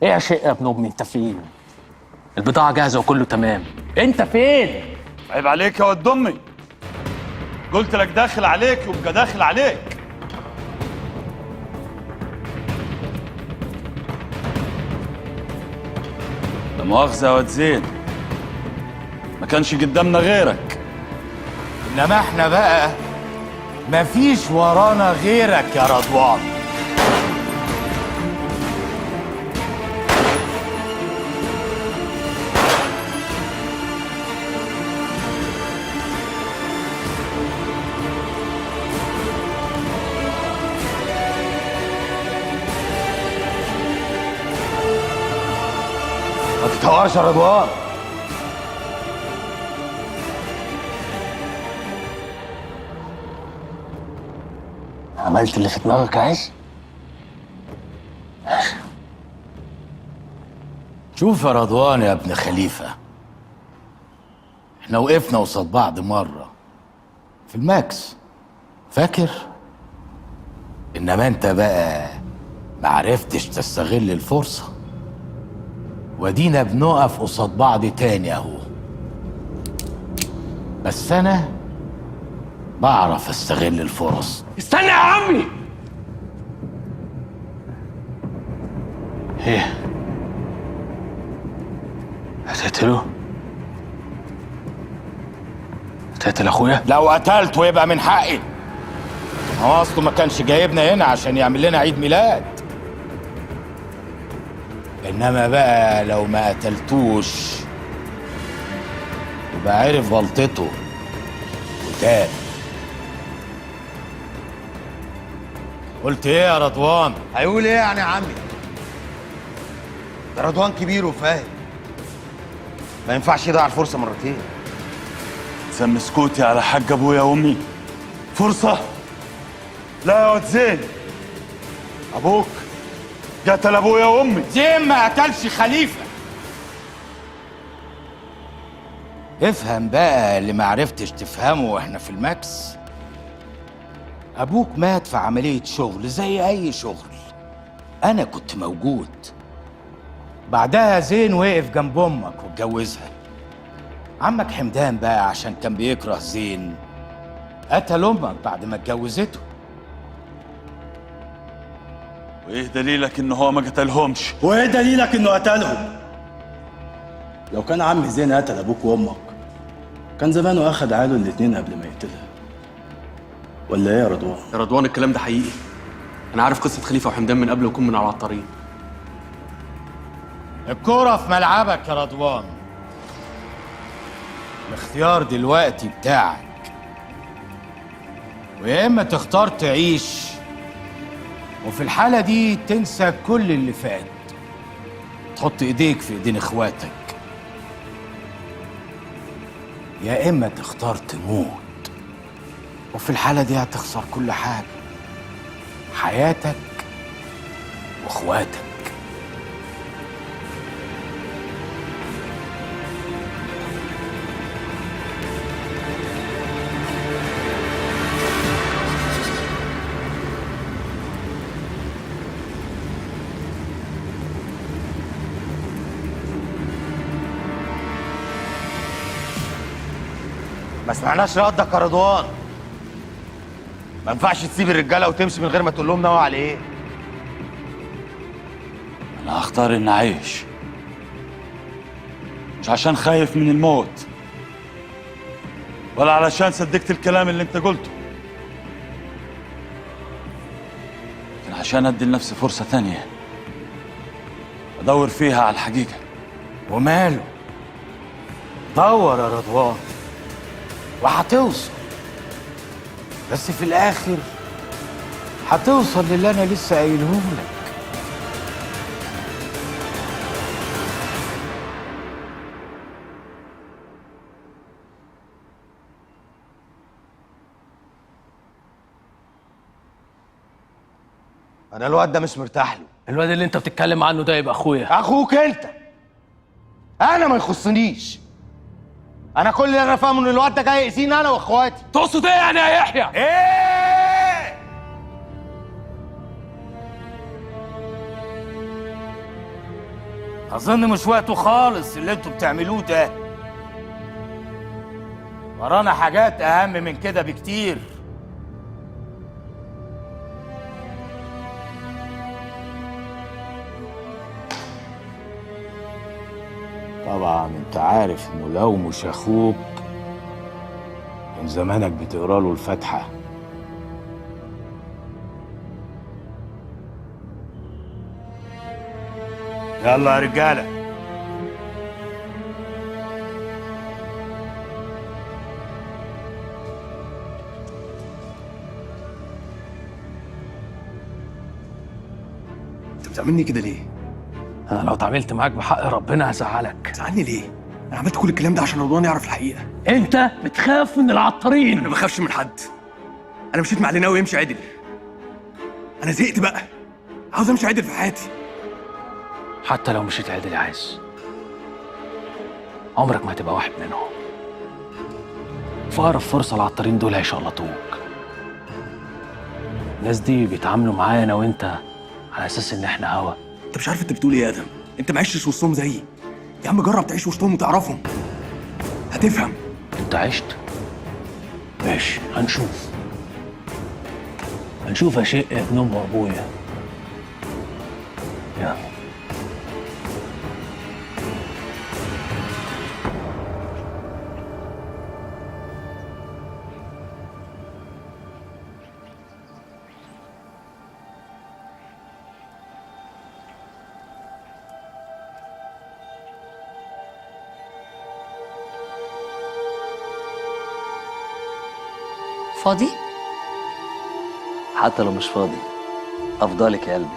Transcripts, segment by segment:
ايه يا شيخ يا ابن امي، انت فين؟ البضاعة جاهزة وكله تمام، انت فين؟ عيب عليك يا ود امي، قلت لك داخل عليك يبقى داخل عليك. لا مؤاخذة يا واد زين، ما كانش قدامنا غيرك. انما احنا بقى مفيش ورانا غيرك يا رضوان. ما تتهورش يا رضوان. عملت اللي في دماغك يا عز؟ شوف يا رضوان يا ابن خليفة، احنا وقفنا قصاد بعض مرة في الماكس، فاكر؟ انما انت بقى معرفتش تستغل الفرصة، ودينا بنقف قصاد بعض تاني اهو. بس انا بعرف استغل الفرص. استنى يا عمي. ايه؟ هتقتله؟ هتقتل اخويا؟ لو قتلته يبقى من حقي. هو اصله ما كانش جايبنا هنا عشان يعمل لنا عيد ميلاد. انما بقى لو ما قتلتوش يبقى عرف غلطته وتاب. قلت ايه يا رضوان؟ هيقول ايه يعني يا عمي؟ ده رضوان كبير وفاهم، ما ينفعش يضيع الفرصة مرتين. سمي سكوتي على حق ابويا وامي فرصة؟ لا يا واد زين، ابوك قتل ابويا وامي. زين ما قتلش خليفة. افهم بقى اللي ما عرفتش تفهمه واحنا في الماكس. ابوك مات في عملية شغل زي اي شغل، انا كنت موجود. بعدها زين وقف جنب امك واتجوزها. عمك حمدان بقى عشان كان بيكره زين قتل امك بعد ما اتجوزته. وايه دليلك ان هو ما قتلهمش؟ وايه دليلك انه قتلهم؟ لو كان عم زين قتل ابوك وامك كان زمانه اخد عياله الاتنين قبل ما يقتلها، ولا ايه يا رضوان؟ يا رضوان الكلام ده حقيقي، انا عارف قصة خليفة وحمدان من قبل وكون من على الطريق. الكرة في ملعبك يا رضوان، الاختيار دلوقتي بتاعك. ويا اما تختار تعيش وفي الحالة دي تنسى كل اللي فات، تحط ايديك في ايدين اخواتك، يا اما تختار تموت وفي الحالة دي هتخسر كل حاجة، حياتك واخواتك. ما سمعناش ردك يا رضوان. ما ينفعش تسيب الرجالة وتمشي من غير ما تقول لهم ناوي على ايه. انا هختار اني اعيش، مش عشان خايف من الموت ولا علشان صدقت الكلام اللي انت قلته، لكن عشان ادي لنفسي فرصة تانية ادور فيها على الحقيقة. وماله؟ دور يا رضوان وهتوصل، بس في الاخر هتوصل للي انا لسه قايلهم لك. انا الواد ده مش مرتاح له. الواد اللي انت بتتكلم عنه ده يبقى اخويا. اخوك انت، انا ما يخصنيش. انا كل اللي انا فاهمه ان الواد ده جاي يأذيني انا واخواتي. تقصد ايه يعني يا يحيى؟ ايه؟ اظن مش وقته خالص اللي انتوا بتعملوه ده. ورانا حاجات اهم من كده بكتير. طبعا انت عارف انه لو مش اخوك كان زمانك بتقرا له الفاتحة. يلا يا رجاله. انت بتعملني كده ليه؟ انا لو اتعاملت معاك بحق ربنا هزعلك. تزعلني ليه؟ انا عملت كل الكلام ده عشان رضوان يعرف الحقيقة. انت بتخاف من العطارين. انا ما بخافش من حد. انا مشيت مع اللي ناوي يمشي عدل. انا زهقت بقى، عاوز امشي عدل في حياتي. حتى لو مشيت عدل يا عز، عمرك ما هتبقى واحد منهم. في اقرب فرصة العطارين دول هيشلطوك. الناس دي بيتعاملوا معايا انا وانت على اساس ان احنا هوا. انت مش عارف انت بتقول ايه يا ادم. انت ما عشتش وسطهم زيي يا عم. جرب تعيش وسطهم وتعرفهم، هتفهم. انت عشت؟ ماشي، هنشوف. هنشوف يا شيء يا ابن ام وابويا. يلا. فاضي؟ حتى لو مش فاضي أفضلك يا قلبي.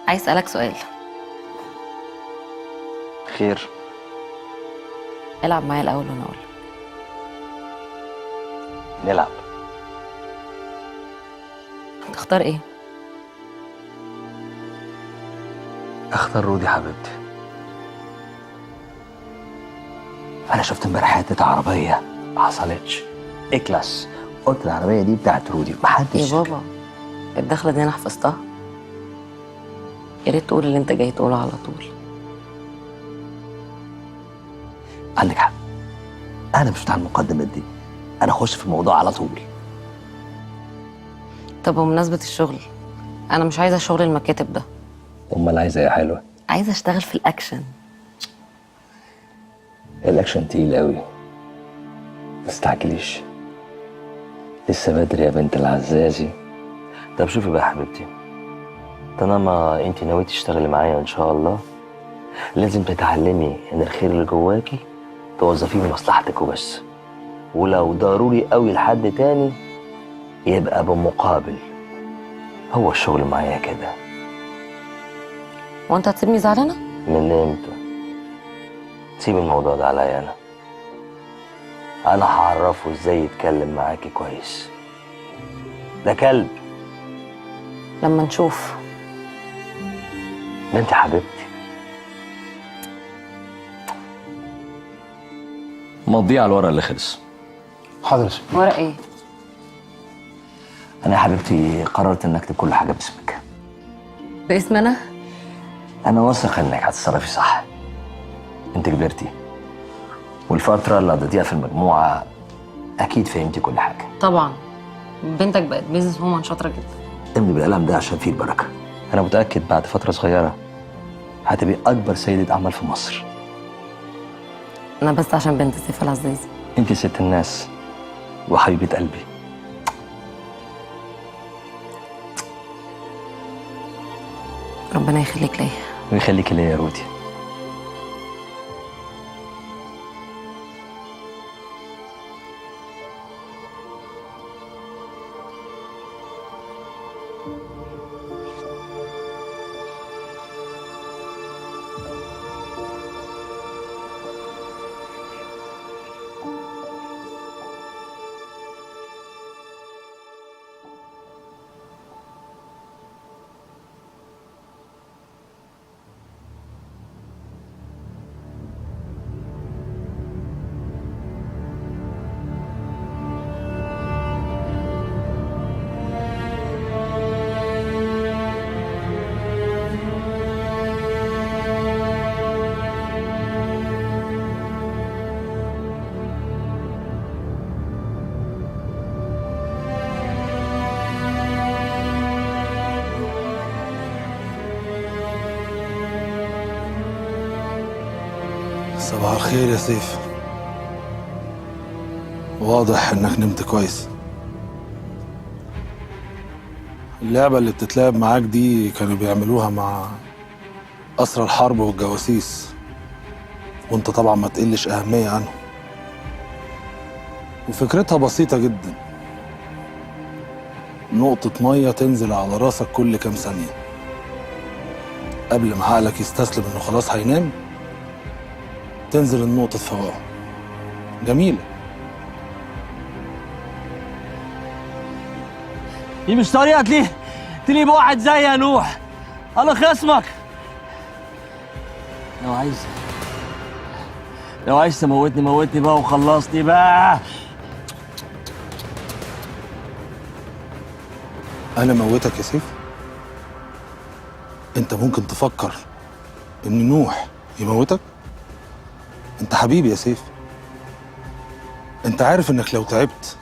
عايز أسألك سؤال. خير؟ العب معايا الأول وأنا أقول. نلعب. تختار إيه؟ أختار رودي حبيبتي. أنا شفت امبارح حتة عربية ما حصلتش، A-Class. قلت العربية دي بتاعت رودي، محدش. يا بابا الدخلة دي أنا حفظتها. يا ريت تقول اللي أنت جاي تقوله على طول. عندك حق، أنا مش بتاع المقدمات دي، أنا أخش في الموضوع على طول. طب بمناسبة الشغل، أنا مش عايزة شغل المكاتب ده. أمال عايزة إيه يا حلوة؟ عايزة أشتغل في الأكشن. الأكشن تقيل قوي، ما تستعجليش، لسه بدري يا بنت العزازي. طب شوفي بقى يا حبيبتي، طالما انت ناوية تشتغلي معايا ان شاء الله، لازم تتعلمي ان الخير اللي جواكي توظفيه لمصلحتك وبس، ولو ضروري قوي لحد تاني يبقى بمقابل. هو الشغل معايا كده. وانت هتسيبني زعلانة؟ من امتى؟ سيب الموضوع ده عليا انا. انا هعرفه ازاي يتكلم معاكي كويس. ده كلب. لما نشوف. ده انت حبيبتي. مضيع الورق اللي خلص. حاضر. ورق ايه؟ انا يا حبيبتي قررت ان اكتب كل حاجة باسمك. باسم انا؟ انا واثق انك هتتصرفي صح. انت كبرتي، والفترة اللي قضيتيها في المجموعة أكيد فهمتي كل حاجة. طبعا، بنتك بقت business woman شاطرة جدا. امضي بالقلم ده عشان فيه البركة. أنا متأكد بعد فترة صغيرة هتبقي أكبر سيدة أعمال في مصر. أنا بس عشان بنت سيف العزازي. أنت ست الناس وحبيبة قلبي. ربنا يخليك ليا. ويخليك ليا يا رودي. صباح الخير يا سيف. واضح انك نمت كويس. اللعبة اللي بتتلعب معاك دي كانوا بيعملوها مع أسرى الحرب والجواسيس، وانت طبعا ما تقلش أهمية عنهم. وفكرتها بسيطة جدا، نقطة مية تنزل على راسك كل كام ثانية قبل ما عقلك يستسلم انه خلاص هينام، تنزل النقطة تفوقه. جميلة. دي مش طريقة تلي بواحد زي يا نوح. أنا خصمك. لو عايز تموتني موتني بقى وخلصني بقى. أنا موتك يا سيف؟ أنت ممكن تفكر إن نوح يموتك؟ أنت حبيبي يا سيف. أنت عارف إنك لو تعبت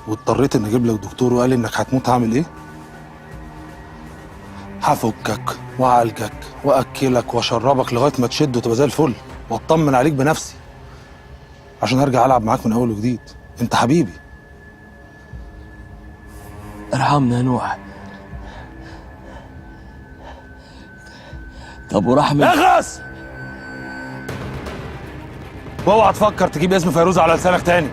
واضطريت إن أجيب لك دكتور وقال إنك هتموت هعمل إيه؟ هفكك وأعالجك وأكلك وأشربك لغاية ما تشد وتبقى زي الفل، وأطمن عليك بنفسي عشان أرجع ألعب معاك من أول وجديد. أنت حبيبي. ارحمنا يا نوح. طب ورحمة اخلص! واوعى تفكر تجيب اسم فيروز على لسانك تاني.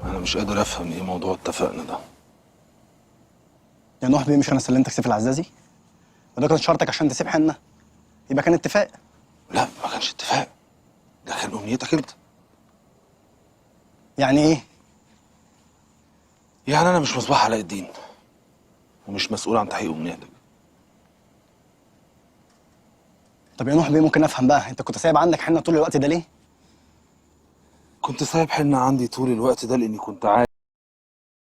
أنا مش قادر أفهم إيه موضوع اتفقنا ده. يا نوح بيه، مش أنا سلمتك سيف العزازي؟ وده كان شرطك عشان تسيب حنة؟ يبقى كان اتفاق. لا ما كانش اتفاق، ده كان أمنيتك أنت. يعني إيه؟ يعني أنا مش مصباح علاء الدين ومش مسؤول عن تحقيق أمنيتك. طب يا نوح بيه، ممكن أفهم بقى أنت كنت سايب عندك حنة طول الوقت ده ليه؟ كنت سايب حنة عندي طول الوقت ده لأني كنت عارف